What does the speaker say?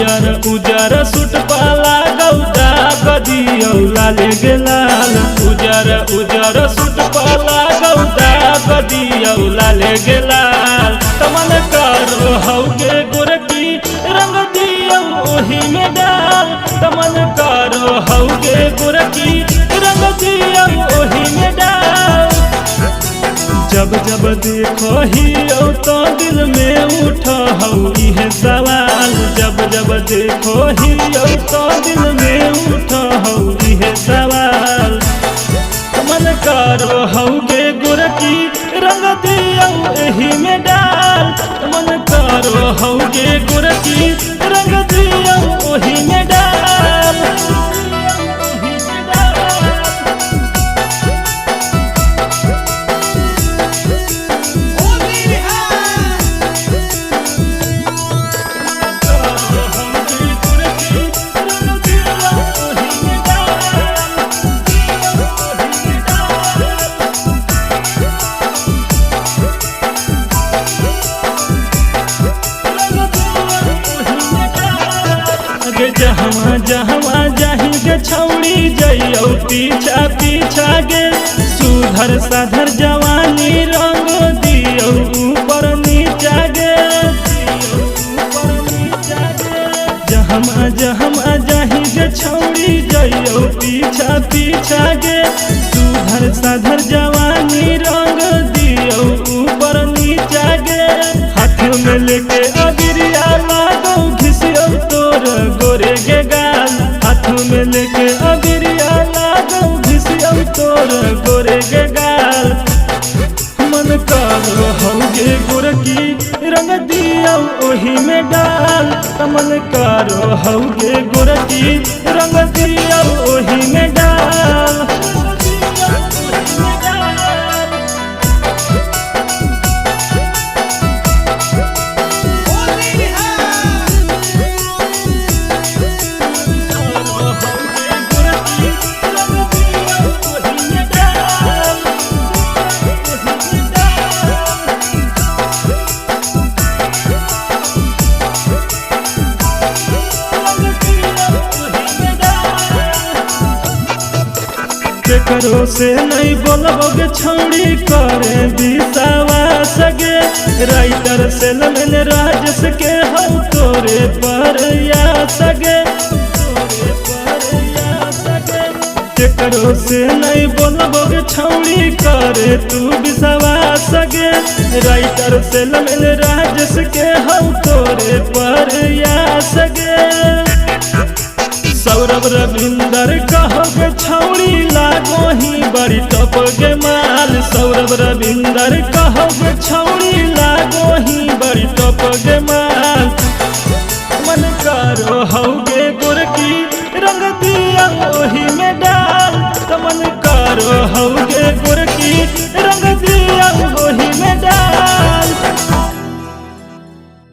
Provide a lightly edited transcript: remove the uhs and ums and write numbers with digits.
उजर उजर सूट पाला गौदा गदियौ लाल गे लाल। उजर उजर सूट पाला गौदा गदियौ लाल गे लाल। तमन करो हौ गे गोरकी रंग दियौ ओही में डाल। तमन करो हौ गे गोरकी रंग दियौ ओही में डाल। जब जब देखो ही तो दिल में उठ हौ इहे सवाल। जब जब देखो ही तो दिल में उठ हौ इहे सवाल। मन करो हौ गे गोरकी रंग दियौ एही में डाल। मन करो हौ गे गोरकी रंग दियौ ओही में डाल। होली है। जहवा जहवा जाही गे छौड़ी जइयौ पीछा पीछा गे। सुधर साधर जवानी रंग दियौ ऊपर नीचा गे। जहमा जहमा जाही गे छौड़ी जइयौ पीछा पीछा गे। सुधर साधर जवानी रंग दियौ ऊपर नीचा गे। हाथ में लेके अबिरिया लागौ घिसियौ तोर गोरे गे गाल। हाथ में लेके अबिरिया लागौ घिसियौ तोर गोरे गे गाल। मन करो हौ गे गोरकी रंग दियौ ओही में डाल। मन करो हौ गे गोरकी रंग दियौ ओही में डाल। होली है। केकरो से नहीं बोलबोगे छौड़ी करे विश्वास गे। राइटर से लमन राजस के हौ तोरे पर या सगे। केकरो से नहीं बोलबोगे छौड़ी करे तू विश्वास गे। राइटर से लमन राजस के हौ तोरे पर या सगे। सौरभ रविंदर कहोगे छौड़ी लागो ही बड़ी टप गे माल। सौरभ रविंदर कहोगे छौड़ी लागो ही बड़ी टप गे माल। मन करो हौ गे गोरकी रंग दिया ओही में डाल। मन करो हौ गे गोरकी रंग